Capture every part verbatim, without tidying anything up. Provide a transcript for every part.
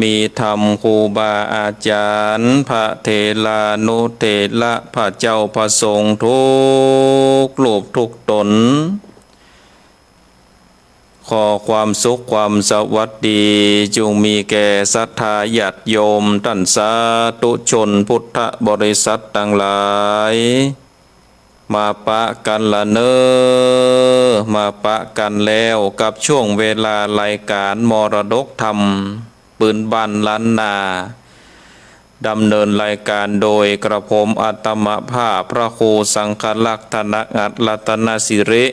มีธรรมครูบาอาจ๋ารย์ พระเถรานุเถระ พระเจ้าพระสงฆ์ทุกรูปทุกต๋น ขอความสุขความสวัสดี จุ่งมีแก่ศรัทธาญาติโยม ต้านสาธุชนพุทธบริษัทตังหลาย มาปะกั๋นละเน่อ มาปะกั๋นแล้วกับช่วงเวลารายก๋านมรดกธรรมปื๊นบ้านล้านนา ดำเนินรายก๋านโดยกระผมอาตมาภาพพระครูสังฆรักษ์ ธนอัตถรัตนสิริ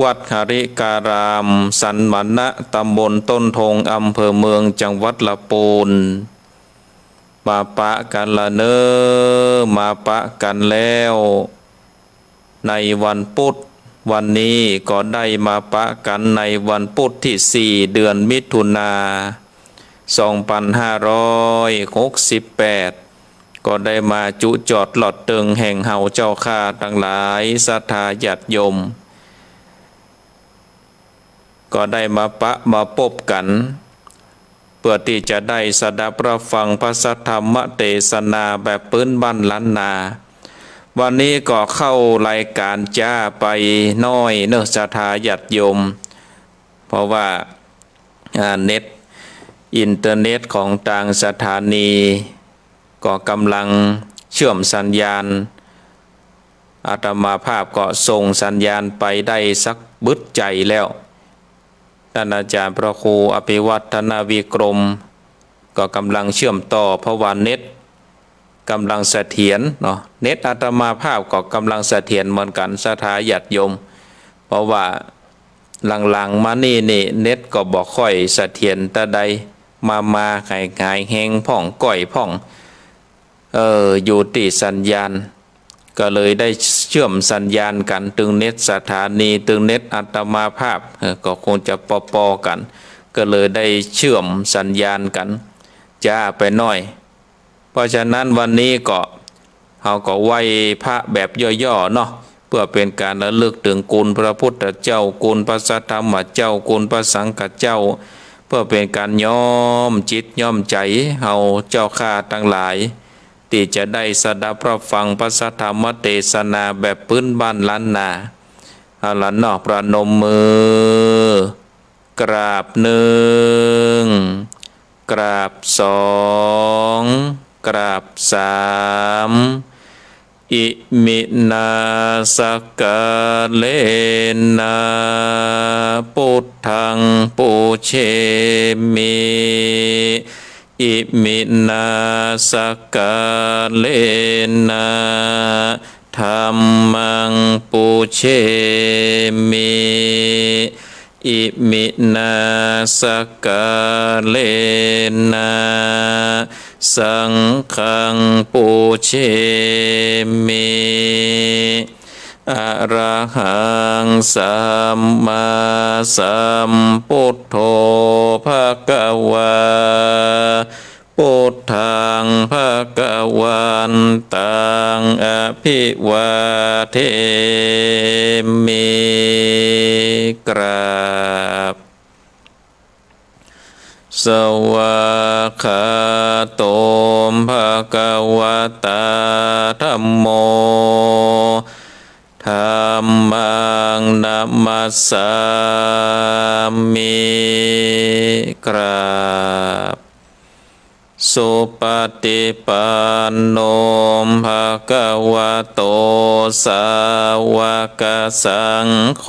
วัดหริการาม สันมณะ ตำบลต้นทง อำเภอเมือง จังหวัดละปูน มาปะกั๋นละเน่อ มาปะกั๋นแล้ว ในวันพุธ วันนี้ก็ได้มาปะกั๋นในวันพุธตี้สี่ เดือนมิถุนา สองปันห้าร้อยหกสิบแปด ก็ได้มาจุจอดหลอดเติงแห่งเฮาเจ้าข้าตังหลายศรัทธาญาติโยม ก็ได้มาปะมาปบกั๋น เปื้อตี้จะได้สดับรับฟังพระสัทธรรมเตสนาแบบปื๊นบ้านล้านนา วันนี้ก็เข้ารายก๋านจ๊าไปหน้อยเน่อศรัทธาญาติโยม เพราะว่า อ่า เน็ต อินเทอร์เน็ตของตางสถานี ก็ก่ำลังเชื่อมสัญญาณ อาตมาภาพก็ส่งสัญญาณไปได้สักบึดใจ๋แล้ว ต้านอาจ๋ารย์พระครูอภิวัฒนวิกรม ก็ก่ำลังเชื่อมต่อ เพราะว่าเน็ตก่ำลังเสถียรเนาะ เน็ตอาตมาภาพก็ก่ำลังเสถียรเหมือนกั๋นศรัทธาญาติโยม เพราะว่าหลังๆ มานี่นี่ เน็ตก็บ่ค่อยเสถียรเต้าใด มาๆ หายๆ แฮงพ่องก้อยพ่อง เออ อยู่ตี้สัญญาณ ก็เลยได้เชื่อมสัญญาณกั๋น ตึงเน็ตสถานี ตึงเน็ตอาตมาภาพ เออ ก็คงจะปอๆ กั๋น ก็เลยได้เชื่อมสัญญาณกั๋นจ๊าไปหน้อย เพราะฉะนั้นวันนี้ก็ เฮาก็ไหว้พระแบบย่อๆ เนาะ เปื้อเป๋นก๋านระลึกเถิงคุณพระพุทธเจ้า คุณพระสัทธรรมเจ้า คุณพระสังฆเจ้า เปื้อเป๋นก๋านย้อมจิตย้อมใจ๋เฮาเจ้าข้าตังหลาย ตี้จะได้สดับรับฟังพระสัทธรรมเตสนาแบบปื๊นบ้านล้านนา เอาละเนาะ ประนมมือ กราบหนึ่ง กราบสอง กราบสาม อิมินาสักกาเลนะ ปุทธังปูเชมิ อิมินาสักกาเลนะ ธัมมังปูเชมิ อิมินาสักกาเลนะ สังฆังปูเชมิ อะระหังสัมมาสัมพุทโธ ภะคะวา พุทธังภะคะวันตัง อะภิวาเทมิ กราบ สวากขาโต ภะคะวะตา ธัมโม ธัมมัง นะมัสสามิ กราบ สุปะฏิปันโน ภะคะวะโต สาวะกะสังโฆ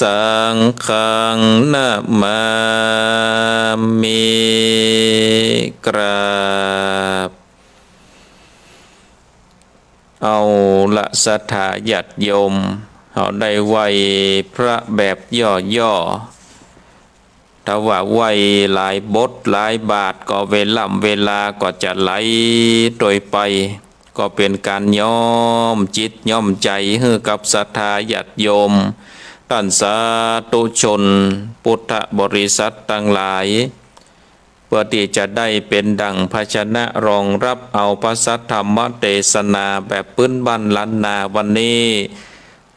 สังฆัง นะมามิ กราบ เอาละศรัทธาญาติโยม เฮาได้ไหว้พระแบบย่อๆ ถ้าว่าไหว้หลายบทหลายบาทก็เวล่ำเวลาก็จะไหลตวยไป ก็เป๋นก๋านย้อมจิตย้อมใจ๋หื้อกับศรัทธาญาติโยม ต้านสาธุชนพุทธบริษัทตังหลาย เปื้อตี้จะได้เป๋นดั่งภาชนะรองรับเอาพระสัทธรรมเตสนาแบบปื๊นบ้านล้านนาวันนี้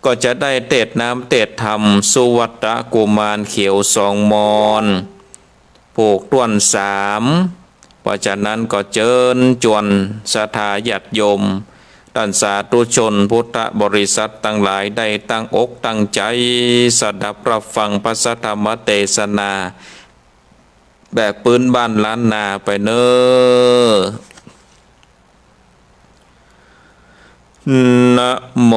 ก็จะได้เตสน์น้ำเตสน์ธรรม สุวัตตะกุมารเขียวสองมอน ผูกถ้วนสาม เพราะฉะนั้นก็เจิญจวนศรัทธาญาติโยม ต้านสาธุชนพุทธบริษัทตังหลายได้ตั้งอกตั้งใจ๋สดับฮับฟังพระสัทธรรมเตสนา แบบปื๊นบ้านล้านนาไปเน่อ นะโม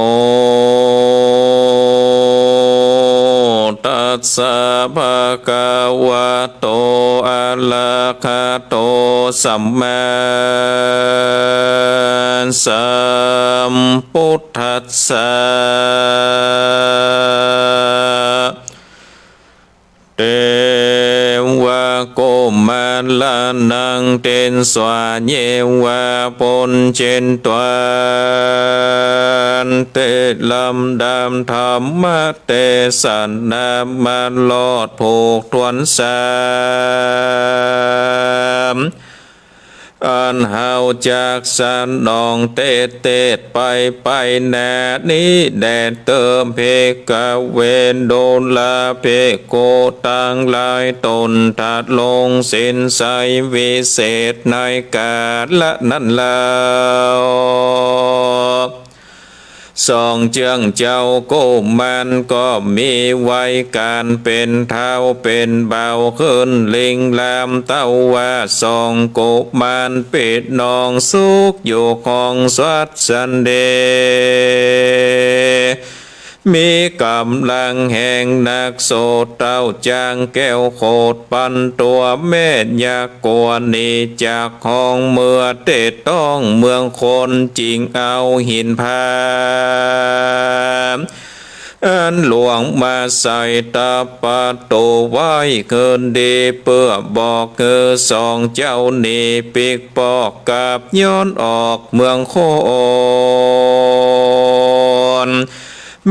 ตัสสะ ภะคะวะโต อะระหะโต สัมมาสัมพุทธัสสะ เตวะ กุมารนัง เตสะ เยวะ ปุญเชตวา เต ลำดับธรรมเตสนามาลอดผูกถ้วนสาม อันเฮาจักสนองเตสเตสไปไปนานี้แด่เต๊อะ ภิกขะเว ดูราภิกขุตังหลาย ตนทรงศีลใสวิเศษในกาละนั้นแล้ว สองเจื้องเจ้ากุมารก็มีวัยก๋านเป๋นเฒ่าเป๋นบ่าวขึ้นริ่งราม เต้าว่าสองกุมารปี้น้องสุขอยู่ห้องสวัสดี มีก๋ำลังแฮงนัก โสตเต้าจางแก้วโขดปันตั๋ว แม่ยักษ์กั๋วหนีจากห้องเมือเต๊ะต้องเมืองคน จึงเอาหินผาอันหลวงมาใส่ตะประตู๋ไว้คืนดี เปื้อบอกหื้อสองเจ้านี้ปิ๊กปอกกลับย้อนออกเมืองคน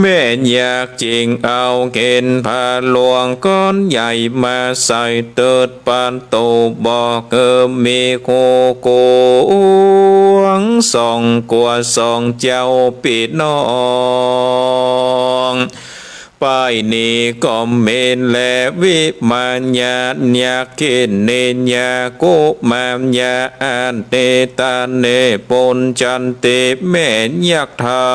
แม่ยักษ์จึงเอาหินผาหลวงก้อนใหญ่มาใส่เติดประตู๋ บอกหื้อมีคู่กวงสองกั๋วสองเจ้าปี้น้อง ป้ายนี้ก็มีแล วิมานยักษ์ คินนิยา กุมารยักษ์ อัตติตาเน ปุญจันติ แม่ยักษ์เฒ่า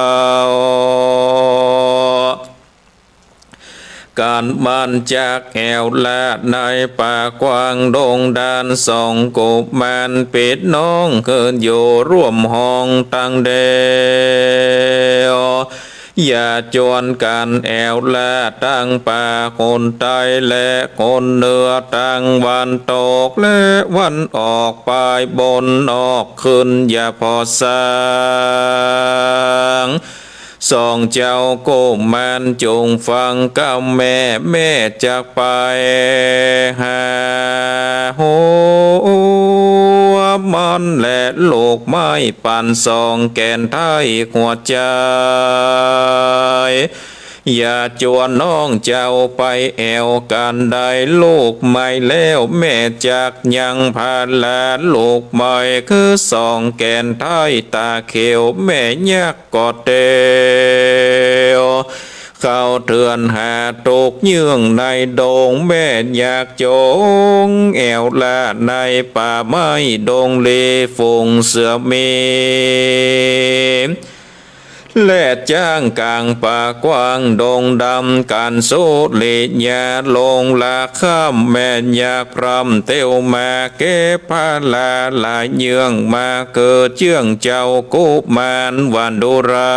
กั๋นมันจักแอ่วลาดในป่ากว้างดงดาน สองกุมารปี้น้องขึ้นอยู่ร่วมห้องตังเดียว อย่าจวนกั๋นแอ่วลาด ตังป่าคนใต้และคนเหนือ ตังวันตกและวันออก ปายบนนอกขึ้นอย่าผ่อสาง สองเจ้ากุมารจงฟังกำแม่ แม่จักไปหาหัวหมอนและลูกไม้ปั่นสองแก่นไท้หัวใจ๋ อย่าจวนน้องเจ้าไปแอ่วกั๋น ได้ลูกไม้แล้ว แม่จักยังภาระลูกไม้ คือสองแก่นไท้ตาเขียว แม่ยักษ์ก็เตียว เข้าเถื่อนหาตกเยื่องในดง แม่ยักษ์จงแอ่วลาดในป่าไม้ดงลี ฝูงเสือมี และจ๊างก๋างป่ากว้างดงดำ กั๋นสุริยาลงละค่ำ แม่ยักษ์พร่ำเตียวมา เก๋ภาระหลายเยื่องมา เกิดเจื้องเจ้ากุมารวันดุรา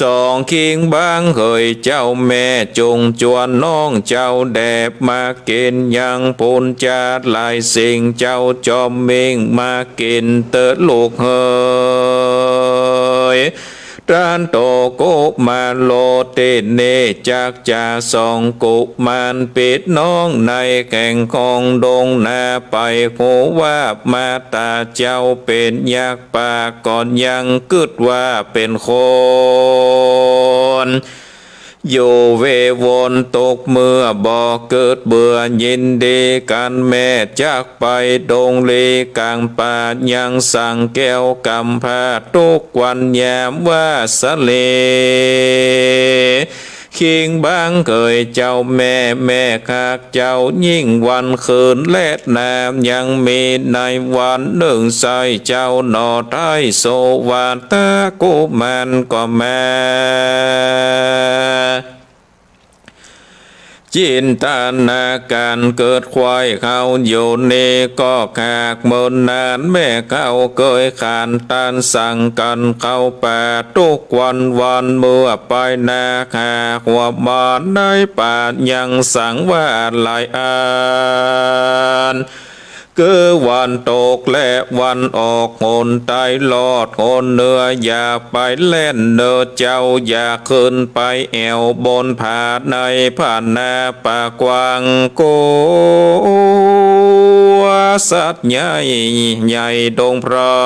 สองคิงบางเหย เจ้าแม่จงจวนน้องเจ้าแด่มากิ๋น ยังปูนจาดหลายสิ่ง เจ้าจอมมิ่งมากิ๋นเต๊อะลูกเหย ตันโตกุมารโล ตี้นี่จักจ๋า สองกุมารปี้น้องในแห่งของดงนา ไปฮู้ว่ามาต๋าเจ้าเป๋นยักษ์ ปากก่อนยังกึ๊ดว่าเป๋นคนอยู่เววน ตกเมื่อบ่กึ๊ดเบื่อยินดีกั๋น แม่จักไปดงลีก๋างป่า ยังสั่งแก้วกำพร้าทุกวันยามว่าสะเล คิงบังเกยเจ้าแม่ แม่ฮักเจ้ายิ่งวันคืนแลนา ยังมีในวันนึ่งใส่เจ้าหน่อไท้ โสวาทกุมารก็มา จินตนาก๋ารเกิดใคว่เขาอยู่นี้ก็หากเมินนาน แม่เขาเกยขานตานสั่งกั๋นเข้าป่า ตุ๊กวันวันเมื่อไปนา หากว่ามาในป่ายังสังว่าหลายอัน คือวันตกและวันออก หนใต้ลอดหนเหนือ อย่าไปแล่นเน่อเจ้า อย่าขึ้นไปแอ่วบนผา ในผานาป่ากว้าง กั๋วสัตว์ใหญ่ ใหญ่ดงพร้อ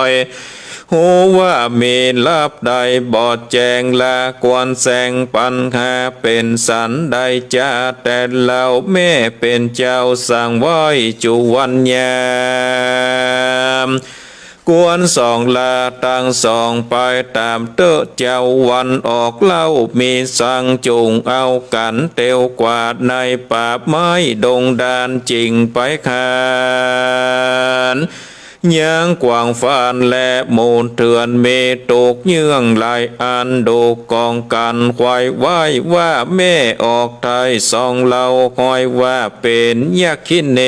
ย ฮู้ว่ามีลับใดบ่แจ้ง ละควรแสงปั๋นหา เป๋นสันใดจา แต่เล่าแม่เป๋นเจ้าสั่งไว้จุวันยาม ควรสองลาตังสองไปต๋ามเต๊อะเจ้า วันออกเล่ามีสัง จุ่งเอากั๋นเตียวกวาดในป่าไม้ดงดาน จิ่งไปขาน ยังกว้างฟานและหมู่เถื่อน มีตุ๊กเยื่องหลายอัน ดูกองกั๋นใคว่ไว้ว่า แม่ออกไท้สองเล่า ห้อยว่าเป๋นยักขิเณ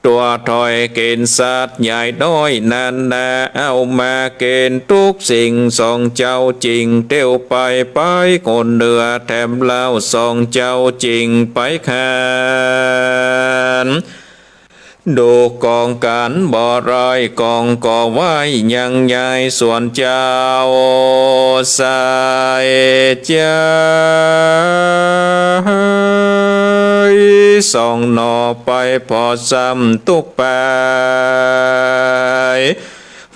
ตั๋วถอยกิ๋นสัตว์ใหญ่น้อยนานา เอามากิ๋นตุ๊กสิ่ง สองเจ้าจิ่งเตียวไป ไปหนเหนือแถมเล่า สองเจ้าจิ่งไปขาน ดูกองกั๋นบ่ร้าย กองก่อไว้ยังใหญ่ ส่วนเจ้าสายใจ๋สองหน่อไปผ่อซ้ำตุ๊กไป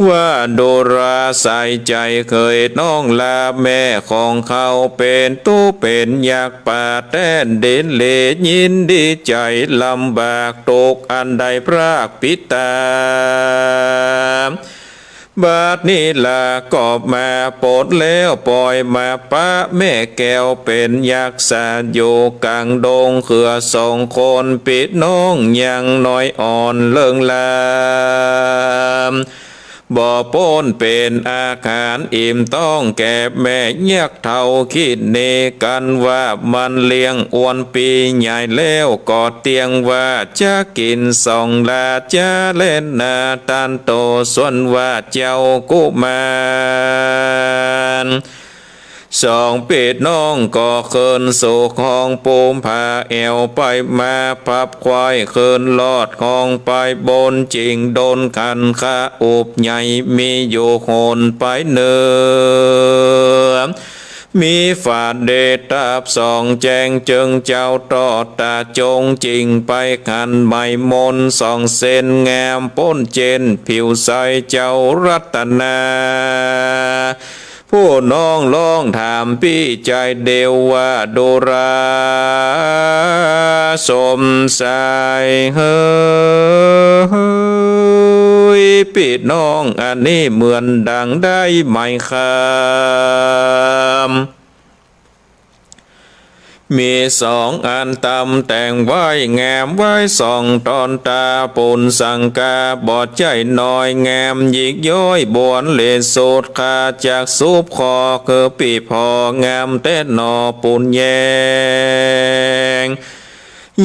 ว่าดูราสายใจ๋เกยน้องลา แม่ของเขาเป๋นตุ๊เป๋นยักษ์ป่าแต๊นดิน หลียินดีใจ๋ลำบากตุ๊กอันได้พรากปิตา บัดนี้ลาก็มาปดแล้ว ปล่อยมาปะแม่แก้วเป๋นยักษ์สาอยู่ก๋างดง เขือสองคนปี้น้องยังน้อยอ่อนเลิงลา บ่ป๊นเป๋นอาหารอิ่มต๊องแก่แม่ ยักษ์เฒ่าคิดเนกั๋นว่า มันเลี้ยงอ้วนปี้ใหญ่แล้ว ก็เตี้ยงว่าจะกิ๋นสองลาจาแลนา ต้านโตส่วนว่าเจ้ากุมาร สองปี้น้องก็เคินสู่ห้องปูมผ้าแอ่วไปมา พับไขว้เคินลอดห้องไปบน จิ่งดนขันคาอุบใหญ่มีอยู่หนไปเหนือ มีฝาเดชตาบส่องแจ้งเจิงเจ้าต่อต๋าจง จิ่งไปขันไหมมนต์สองเส้นงาม ป๊นเจนผิวใสเจ้ารัตนา ผู้น้องลองถามปี้ใจ๋เดียวว่า ดูราสมชายเฮย ปี้น้องอันนี้เหมือนดังได้ไหมครับ มีสองอันตำแต่งไว้งามไว้สองต๋อนต๋า ปุญสังกาบ่ใจ้น้อย งามยิกย้อยบวนเลสุด ข้าจักสูบขอคือปี้ผ่องามแต๊หนอปุญแยง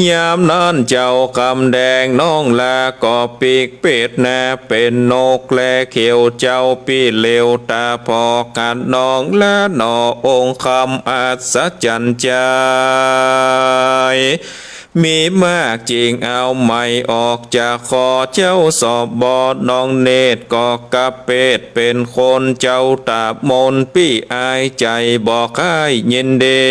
ยามนั้นเจ้าคำแดงน้องลาก็ปิ๊กเปตนา เป๋นนกแลเขียวเจ้าปี้เหลียวต๋าผ่อขัดน้องลาหนอ องค์คำอัศจรรย์ใจ๋ มีมากจิ่งเอาไหมออกจากคอ เจ้าสอบบอดน้องเนตรก็กลับเปตเป๋นคน เจ้าต๋ามนปี้อายใจ๋บ่ใค่ยินดี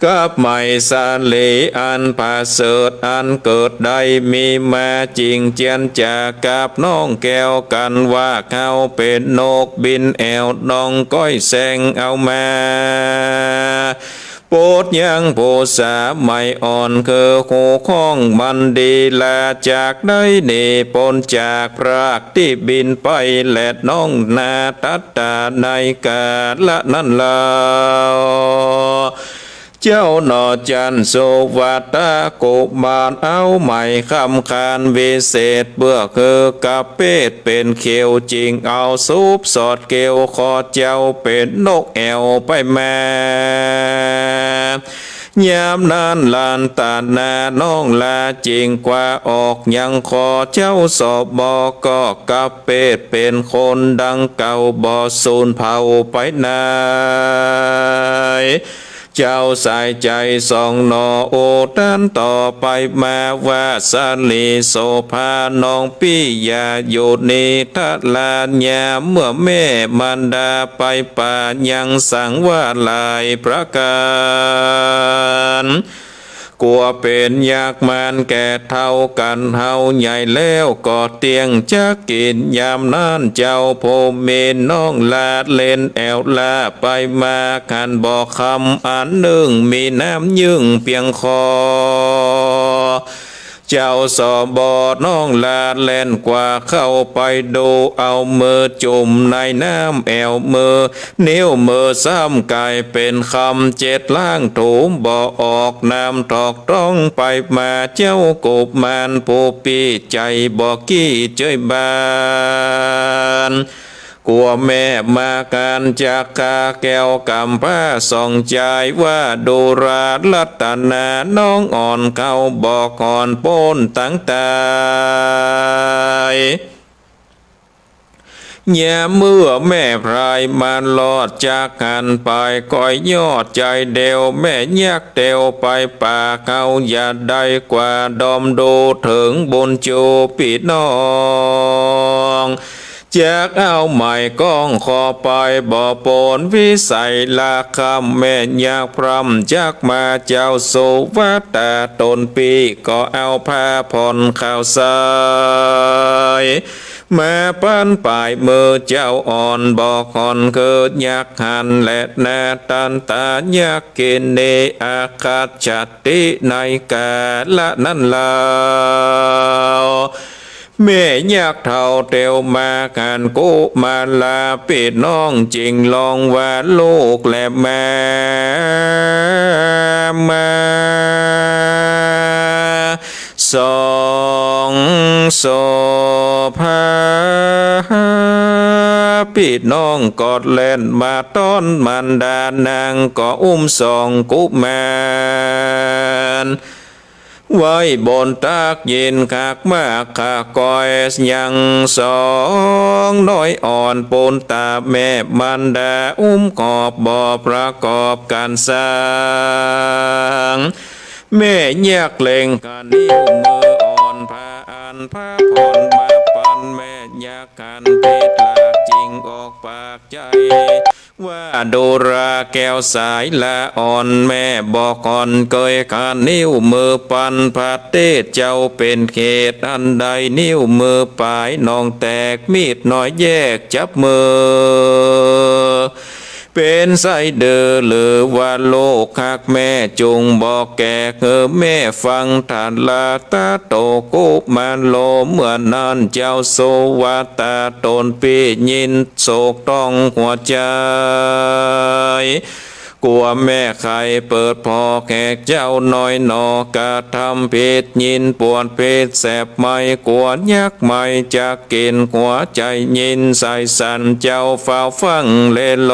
กับไหมสาลีอันผาเสริฐอันเกิดได้มีมาจิ่ง เจียรจากับน้องแก้วกั๋นว่า เขาเป๋นนกบินแอ่ว น้องก้อยแซงเอามา โปรดยังผู้สาวใหม่อ่อนคือคู่ครองมันดี ลาจากได้หนีป๊นจากพรากตี้บินไป และน้องนาตัตตาในกาละนั้นเล่า เจ้าหน่อจันทร์สุวัตตะกุมารเอาไหมคำขานวิเศษ เปื้อคือกะเปดเป๋นเขียว จึงเอาสูบสอดเกลียว ขอเจ้าเป๋นนกแอ่วไปมา ยามนั้นหลานตัตตาน้องลาจึงกว้าออกยัง ขอเจ้าสบ ก็กะเปดเป๋นคนดังเก่า บ่สูญเผ่าไปไหน เจ้าสายใจ๋สองหน่อ โอตันต่อไปมาว่า สาลีโสภาน้องปี้อย่าอยู่นี้ ทราญาเมื่อแม่มารดาไปป่า ยังสังว่าหลายประก๋าน กั๋วเป๋นยักษ์มารแก่เฒ่ากั๋นเฮาใหญ่แล้วก็เตี้ยงจักกิ๋น ยามนั้นเจ้าผู้มีน้องลาเล่นแอ่วลาไปมา หันบ่อคำอันนึ่งมีน้ำนึ่งเปียงคอ เจ้าสบ น้องลาแล่นกว้าเข้าไปดู เอามือจุ่มในน้ำแอ่วมือ นิ้วมือซ้ำก๋ายเป๋นคำเจ็ดล้างถูบ่ออก น้ำถอกต้องไปมา เจ้ากุมารผู้ปี้ใจ๋บ่กี้เจ้ยบาน กั๋วแม่มารจักฆ่าแก้วก๋ำพร้าสองจาย ว่าดูรารัตนาน้องอ่อนเขาบ่ก่อนป๊นตังต๋าย ยามเมื่อแม่พรายมารอดจักหันไป ก้อยยอดจายเดียว แม่ยักษ์เตียวไปป่า เขาอย่าได้กว้าดอมดูเถิงบุญจูปี้น้อง จักเอาไหมก้องขอไปบ่ป๊นวิสัยละคำ แม่ยักษ์พร่ำจักมา เจ้าสุวัตตาต๋นปี้ก็เอาผ้าผ่อนขาวใส มาปันป๋ายมือเจ้าอ่อนบ่ก่อน คือยักษ์หันและนาตันตายักขินี อาคัจฉติในกาละนั้นเล่า แม่ยักษ์เฒ่าเตียวมาหันกุมาราปี้น้อง จึงฮ้องว่าลูกและแม่มา สองโสภาปี้น้องก็แล่นมาต้อน มารดานางก็อุ้มสองกุมาร ไว้บนตักยินคักมากข้าก้อย ยังสองน้อยอ่อนปูนต๋าแม่มารดา อุ้มกอบบ่ประกอบกั๋นสัง แม่ยักษ์เล็งขันนิ้วมืออ่อน ผ้าอันผ้าผ่อนมาปันแม่ยักษ์ ขันผิดหลักจึงออกปากใจ๋ ว่าดูราแก้วสายละอ่อน แม่บ่ก่อนเกยขันนิ้วมือปัน พระเทศเจ้าเป๋นเหตุอันใด นิ้วมือป๋ายน้องแตก มีดน้อยแยกจับมือ เป๋นไส้เดือหรือว่าลูกฮักแม่จุ่งบ่แก่ หื้อแม่ฟัง ทราตะโตกุมารโล เมื่อนั้นเจ้าสุวัตตาต๋นปี้ยินโศกต้องหัวใจ๋ กั๋วแม่ไข้เปิดผ่อแขกเจ้าน้อยหนอ กระทำผิดยินปวดผิดแสบไหม กั๋วยักษ์ไหมจักกิ๋น หัวใจ๋ยินใส่สั่น เจ้าฟ้าวฟั่งเลโล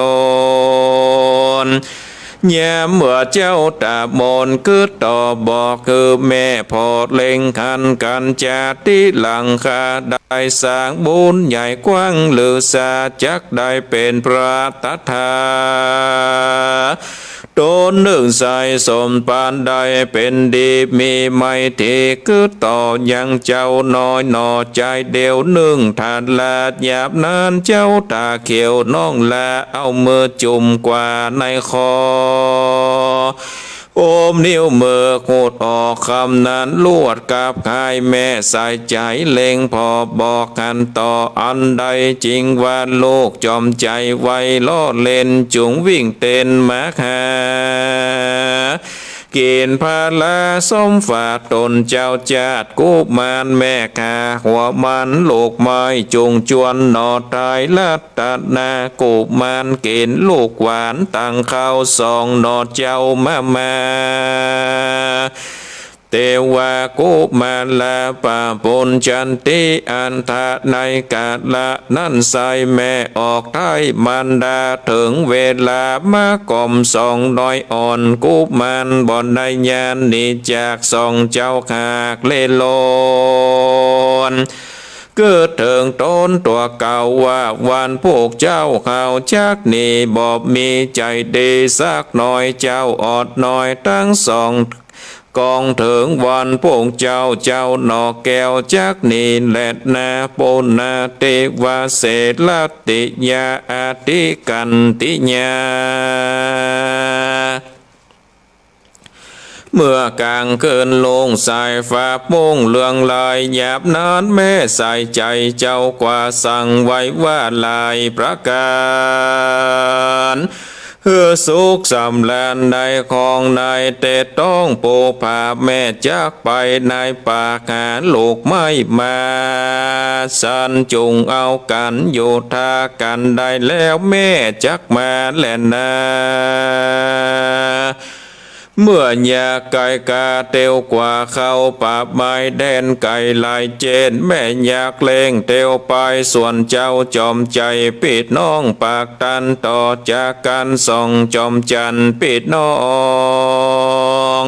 น ยามเมื่อเจ้าต๋ามนกึ๊ดต่อบอก คือแม่ผ่อเล็งขันกั๋นจาติหลัง ข้าได้สร้างบุญใหญ่กว้างหรือสา จักได้เป๋นพระตถา ต๋นนึ่งใส่สมปานได้เป๋นดี มีไมตรีกึ๊ดต่อยังเจ้าน้อยหนอ ใจ๋เดียวนึ่งทราด ยามนั้นเจ้าต๋าเขียวน้องลา เอามือจุ่มกว่าในคอ อุ้มนิ้วมือขูดออกกำนั้น ลวดกับคายแม่ใส่ใจ๋เล็งผ่อบอกหันต่อ อันใดจริงว่าลูกจ๋อมใจ๋ไวล่อเล่น จุ่งวิ่งเต้นมาหา กิ๋นผลาสมฝากต๋นเจ้าจาติ กุมารแม่ข้าหัวมันลูกไม้ จุ่งจวนหน่อตายรัตนา กุมารกิ๋นลูกหวานตังข้าวสองหน่อเจ้ามามา เตวากุมารปะปุญจันติ อันทะในกาละนั้นไส้แม่ออกไท้มารดา เถิงเวลามาก่อมสองน้อยอ่อน กุมารบ่ได้ยานหนีจากสองเจ้าหากเล่ร่อน กึ๊ดเถิงต๋นตั๋วเก่าว่าวันพวกเจ้าเฮาจักหนี บ่มีใจ๋ดีสักน้อย เจ้าอดน้อยตังสอง ก่อนเถิงวันพวกเจ้า เจ้าหน่อแก้วจักหนีแลนา ปุณณเตวาเสรติยาอธิกันติยา เมื่อกลางคืนลุ่งสายฟ้าปุ้งเรืองราย ยามนั้นแม่ใส่ใจ๋เจ้ากว่าสั่งไว้ว่าหลายประก๋าน หื้อสุขสำราญในคองในเตต้องปูผา แม่จักไปในป่าหาลูกไม้มา สันจุ่งเอากั๋นอยู่ถ้ากั๋นได้แล้ว แม่จักมาแลนา เมื่อยากไกลกาเตียวกว่าเข้าป่าไม้แดนไกลหลายเจน แม่อยากเร่งเตียวไปส่วนเจ้าจ๋อมใจ๋ ปี้น้องปากตันต่อจากกั๋นสองจ๋อมจันปี้น้อง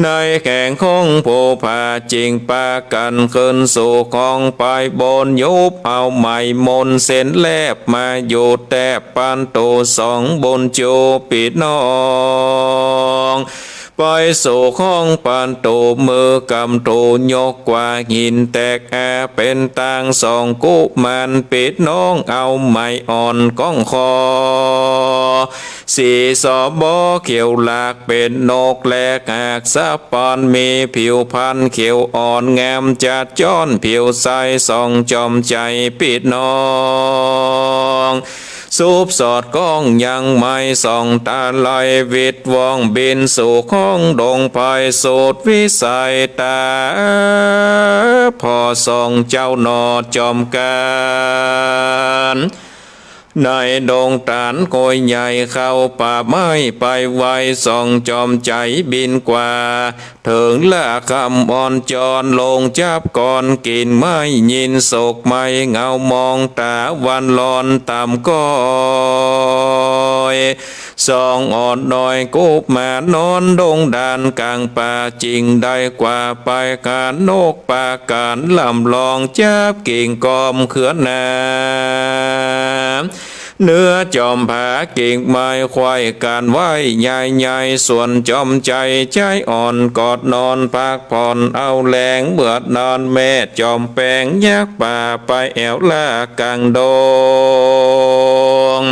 ในแขวงของปูผา จิ่งปากั๋นขึ้นสู่ของไปบน ยุบเอาไหมมนเส้นแลบมาอยู่แตบปันตูสองบนจูปี้น้อง ไปสู่ของปันตูมือกำตูยกกว่าหินแตกอาเป๋นตางสองกุมารปี้น้องเอาไหมอ่อนก้องคอ สีสบอเขียวหลากเป๋นนกแลกหากสะปอน มีผิวพรรณเขียวอ่อนงามจัดจ้อน ผิวใสสองจ๋อมใจ๋ปี้น้อง สุบสอดก้องยังไหมสองตาไหลวิดว่องบินสู่ของดงไพรสุดวิสัยตา ผ่อสองเจ้าหน่อจ๋อมกั๋น ในดงต๋านโกยใหญ่เข้าป่าไม้ไปไว สองจ๋อมใจ๋บินกว่า เถิงละค่ำอ่อนจอนลงจับก่อน กิ่งไม้ยินโศกไม้เหงามอง ต๋าวันร้อนต่ำก้อย สองอ่อนน้อยกุมารนอนดงดานก๋างป่า จิ่งได้กว่าไปหานกปาก๋านลำลอง จับกิ่งกอมเขือหนา เนื้อจ๋อมผากิ่งไม้ไขว้กั๋นไว้ใหญ่ๆ ส่วนจ๋อมใจ๋ใจ๋อ่อนกอดนอนพักผ่อนเอาแฮง เมื่อนอนแม่จ๋อมแป๋งยักป่าไปแอ่วละก๋างดง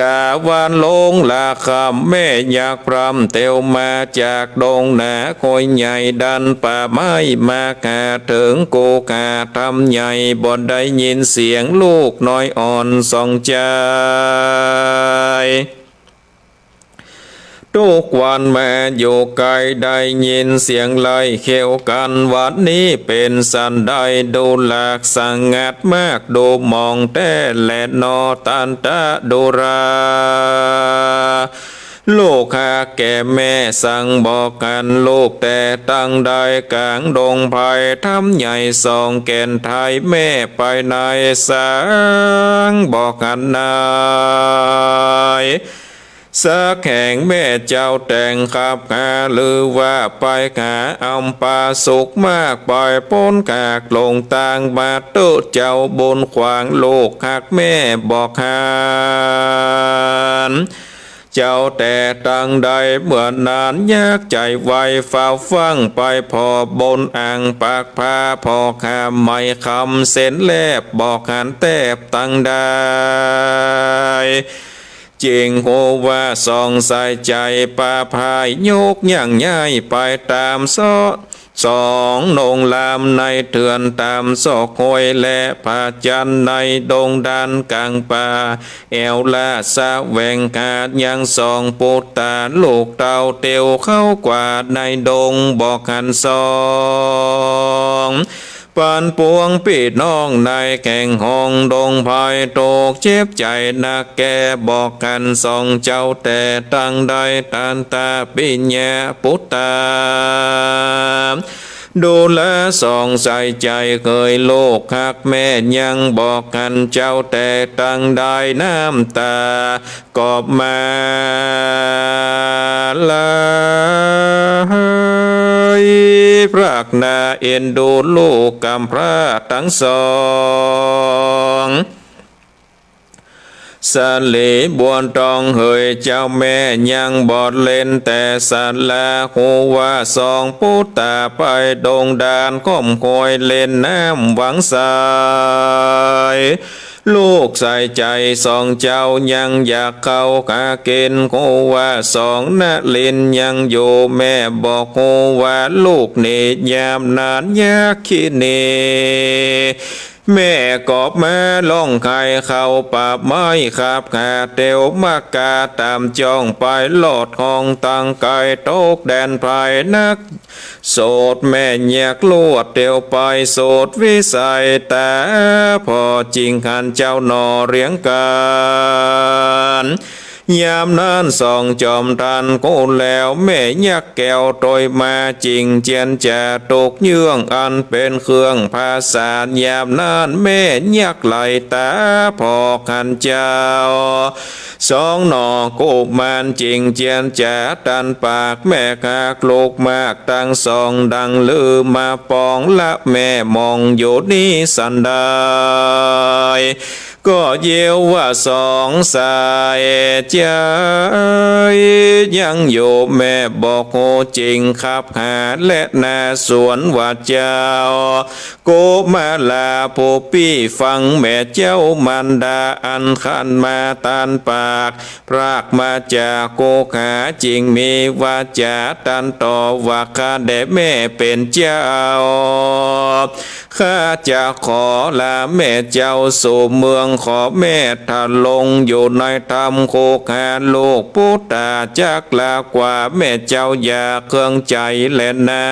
ต๋าวันลงละค่ำแม่ยักพร่ำเตียวมาจากดงหนาโกยใหญ่ดันป่าไม้มาหาเถิงกูหาถ้ำใหญ่ บ่ได้ยินเสียงลูกน้อยอ่อนสองใจ๋ ทุกวันมาอยู่ไกลได้ยินเสียงไล่เขียวกั๋น วันนี้เป๋นสันใดดูหลากสงัดมาก ดูหมองแต๊แลหนอตันตะดูรา ลูกฮักแก่แม่สั่งบอกหันลูกแต่ตังใด ก๋างดงไพรถ้ำใหญ่สองแก่นไทยแม่ไปไหนสั่งบอกหันนาย สักแห่งแม่เจ้าแต่งขับหาลือว่าไปหาอำปาสุขมาก ไปป๊นกากหลงตางมาเต๊อะ เจ้าบุญขวางลูกฮักแม่บอกหัน เจ้าแต่ตังใดเมื่อนานยากใจ๋ไว เฝ้าฟังไปผ่อบุญอังปากพาผ่อหาไหมคำเส้นแลบบอกหันแต๊ตังใด เจ๋ง โกว่าสองสายใจ๋ ปะผายยกย่างย้ายไปต๋ามเซาะ สองโหน่งลามในเถื่อน ต๋ามซอกห้วยและผาจันทร์ ในดงดานก๋างป่า แอ่วละแสวงหายังสองปุตตา ลูกเต้าเตียวเข้ากว่าในดง บอกหันสอง ปันปวงปี้น้องในแขวงฮ่องดง ภัยตกเจ็บใจ๋นักแก่ บอกหันสองเจ้าแต่ตังใด ตันตะปิญญาปุตตา ดูแลสองสายใจ๋ เกยลูกฮักแม่ยัง บอกหันเจ้าแต่ตังใด น้ำตา กอบมาไหล พรากหน้าเอ็นดูลูกก๋ำพร้าตังสอง สาลีบัวตองเหยเจ้าแม่ยังบอดเล่นแต่สาลา โกว่าสองปุตตาไปดงดาน ก้มโกยเล่นน้ำวังสาย ลูกสายใจ๋สองเจ้ายังอยากเข้าหากิ๋น โกว่าสองนลินยังอยู่ แม่บอกโกว่าลูกหนี ยามนั้นยักขินี แม่กอบมาล่องไข่เข้าป่าไม้ ขับหาเตียวมากาต๋ามจ้องไป ลอดห้องตังไกล ตกแดนภายนัก โสดแม่ยักษ์ลวดเตียวไป สุดวิสัยต๋า ผ่อจิ่งหันเจ้าหน่อเรียงกั๋น ยามนั้นสองจอมตันโกแล้ว แม่ยักษ์แก้วตวยมาจิ่งเจียนจ๋า ตกเยื่องอันเป๋นเครื่องผสาน ยามนั้นแม่ยักษ์ไหลต๋า ผ่อหันเจ้า สองหน่อกุมารจิ่งเจียนจ๋า ตันปากแม่ฮักลูกมากตังสอง ดังลือมาปอง ละแม่มองอยู่นี้สันใด ก็เยียวว่าสองสายใจ๋ ยังอยู่แม่บอกโกจิ่ง ขับหาและนาสวนว่าเจ้า โกมาลาผู้ปี้ฟังแม่เจ้ามารดา อันขันมาตันปาก พรากมาจากโกหา จิ่งมีวาจ๋าตันต่อว่า ข้าแด่แม่เป๋นเจ้า ข้าจะขอลาแม่เจ้าสู่เมือง ขอแม่ทรงอยู่ในธรรม โกหาลูกปุตตาจักลากว่า แม่เจ้าอย่าเคืองใจ๋แลนา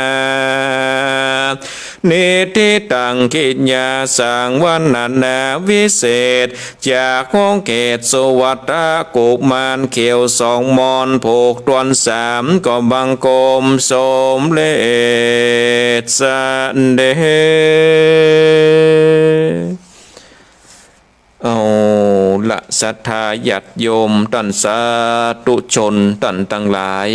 นิธิตังกิญญาสังวรรณนาวิเศษ จากห้องเขตสุวัตตะกุมารเขียวสองมอน ผูกต้วนสาม ก็บังคมสมเร็จเสด็จ เอาละศรัทธาญาติโยมต้านสาธุชนต้านตังหลาย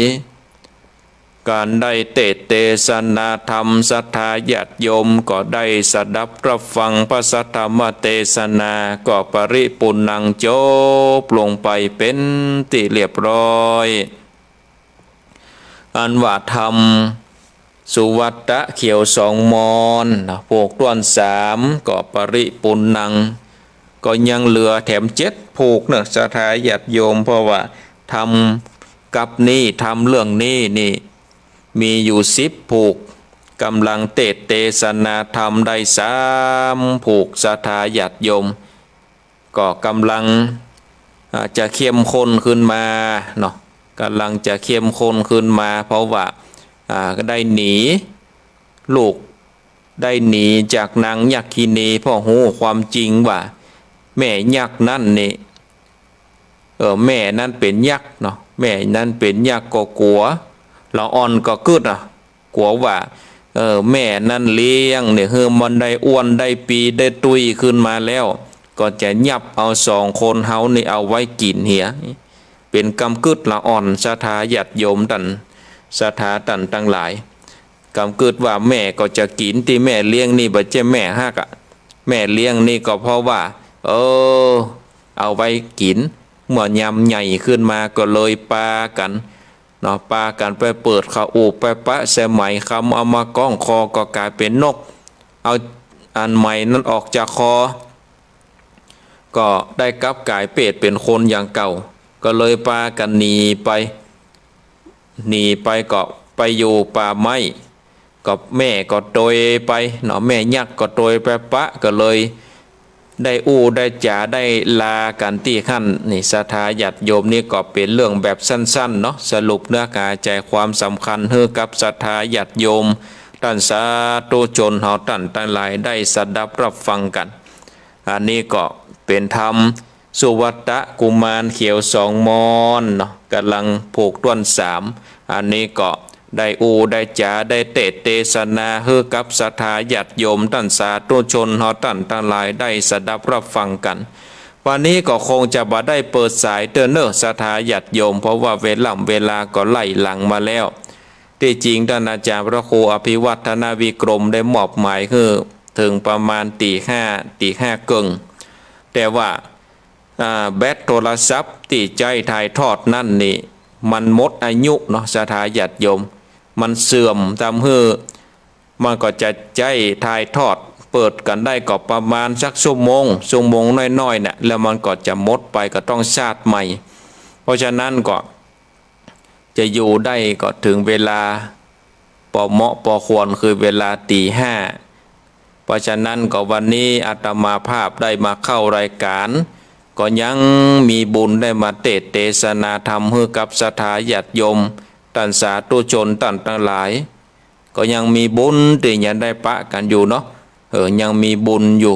ก๋านได้เตสน์เตสนาธรรม ศรัทธาญาติโยมก็ได้สดับรับฟังพระสัทธรรมเตสนา ก็ปริปูรณังจบลงไปเป๋นตี้เรียบร้อย อันว่าธรรมสุวัตตะเขียวสองมอนนะ ผูกต้วนสาม ก็ปริปูรณัง ก็ยังเหลือแถมเจ็ดผูกเนาะ ศรัทธาญาติโยม เพราะว่าธรรมกัปนี้ ธรรมเรื่องนี้นี่ มีอยู่สิบผูก ก๋ำลังเตสน์เตสนาธรรมได้สามผูก ศรัทธาญาติโยม ก็ก๋ำลัง อ่า จะเข้มข้นขึ้นมาเนาะ ก๋ำลังจะเข้มข้นขึ้นมา เพราะว่า อ่า ได้หนี ลูกได้หนีจากนางยักขินี เพราะฮู้ความจริงว่าแม่ยักษ์นั้นนี่ เออ แม่นั้นเป๋นยักษ์เนาะ แม่นั้นเป๋นยักษ์ก็กั๋ว ละอ่อนก็กึ๊ดอะ กั๋วว่า เออ แม่นั้นเลี้ยงเนี่ย หื้อมันได้อ้วนได้ปีได้ตุ้ยขึ้นมาแล้ว ก็จะยับเอาสองคนเฮานี่เอาไว้กิ๋นเหีย เป๋นกำกึ๊ดละอ่อน ศรัทธาญาติโยมต้าน ศรัทธาต้านตังหลาย กำกึ๊ดว่าแม่ก็จะกิ๋นตี้แม่เลี้ยงนี่ บ่ใจ้แม่ฮักอะ แม่เลี้ยงนี่ก็เพราะว่า เออ เอาไว้กิ๋น เมื่อยามใหญ่ขึ้นมาก็เลยปากั๋นเนาะ ปากั๋นไปเปิดเข้าอุบไปปะใส่ไหม คำเอามาก้องคอก็ก๋ายเป๋นนก เอาอันไหมนั้นออกจากคอ ก็ได้กลับก๋ายเปรตเป๋นคนอย่างเก่า ก็เลยปากั๋นหนีไป หนีไปก็ไปอยู่ป่าไม้ ก็แม่ก็ตวยไปเนาะ แม่ยักษ์ก็ตวยไปปะ ก็เลยได้อู้ได้จ๋าได้ลากั๋นตี้หั้นนี่ ศรัทธาญาติโยม นี่ก็เป๋นเรื่องแบบสั้นๆ เนาะ สรุปเนื้อหาใจ๋ความสำคัญหื้อกับศรัทธาญาติโยม ต้านสาธุชนเฮาต้านตังหลายได้สดับรับฟังกั๋น อันนี้ก็เป๋นธรรม สุวัตตะกุมารเขียวสองมอนเนาะ ก๋ำลังผูกต้วนสาม อันนี้ก็ได้อู้ได้จ๋าได้เตสน์เตสนาหื้อกับศรัทธาญาติโยมต้านสาธุชนเฮาต้านตังหลายได้สดับรับฟังกั๋น วันนี้ก็คงจะบ่ได้เปิดสายเตื้อเน่อศรัทธาญาติโยม เพราะว่าเวล่ำเวลาก็ไล่หลังมาแล้ว ตี้จริงต้านอาจ๋ารย์พระครูอภิวัฒนวิกรมได้มอบหมายหื้อเถิงประมาณตี๋ห้า ตี๋ห้าเกิ่ง แต่ว่า อ่า แบตโทรศัพท์ตี้ใจ๊ถ่ายทอดนั้นนี่ มันหมดอายุเนาะ ศรัทธาญาติโยม มันเสื่อม ทำหื้อ มันก็จะใจ๊ถ่ายทอด เปิดกั๋นได้ก็ประมาณสักชั่วโมง ชั่วโมงน้อยๆ เนี่ย แล้วมันก็จะหมดไป ก็ต้องชาร์จใหม่ เพราะฉะนั้นก็ จะอยู่ได้ก็เถิงเวลาปอเหมาะปอควร คือเวลาตี๋ห้า เพราะฉะนั้นก็วันนี้อาตมาภาพได้มาเข้ารายก๋าน ก็ยังมีบุญได้มาเตสน์เตสนาธรรมหื้อกับศรัทธาญาติโยมต้านสาธุชนต้านตังหลาย ก็ยังมีบุญตี้ยังได้ปะกั๋นอยู่เนาะ เออ ยังมีบุญอยู่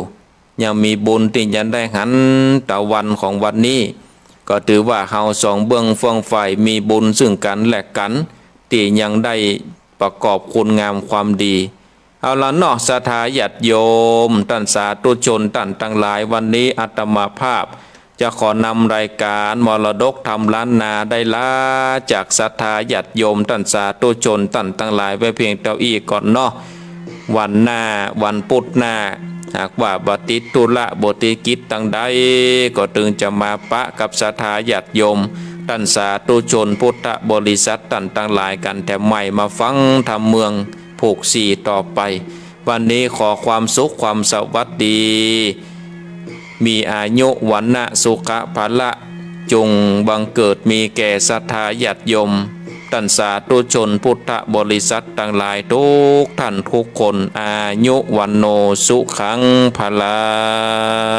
ยังมีบุญตี้ยังได้หันตะวันของวันนี้ ก็ถือว่าเฮาสองเบื้องเฟื่องฝ่ายมีบุญซึ่งกั๋นและกั๋น ตี้ยังได้ประกอบคุณงามความดี เอาละเนาะ ศรัทธาญาติโยมต้านสาธุชนต้านตังหลาย วันนี้อาตมาภาพจะขอนำรายก๋านมรดกธรรมล้านนาได้ลาจากศรัทธาญาติโยมต้านสาธุชนต้านตังหลายไว้เพียงเต้าอี้ก่อนเนาะ วันหน้า วันปุธหน้า หากว่าบ่ติดธุระบ่ติดกิจตังใด ก็ตึงจะมาปะกับศรัทธาญาติโยมต้านสาธุชนพุทธบริษัทต้านตังหลายกั๋นแถมใหม่ มาฟังธรรมเมืองผูกสี่ต่อไป วันนี้ขอความสุขความสวัสดี มีอายุ วรรณะ สุขะ พละ จงบังเกิดมีแก่ศรัทธาญาติโยมต้านสาธุชนพุทธบริษัทตังหลายทุกท่านทุกคน อายุ วัณโณ สุขัง พลัง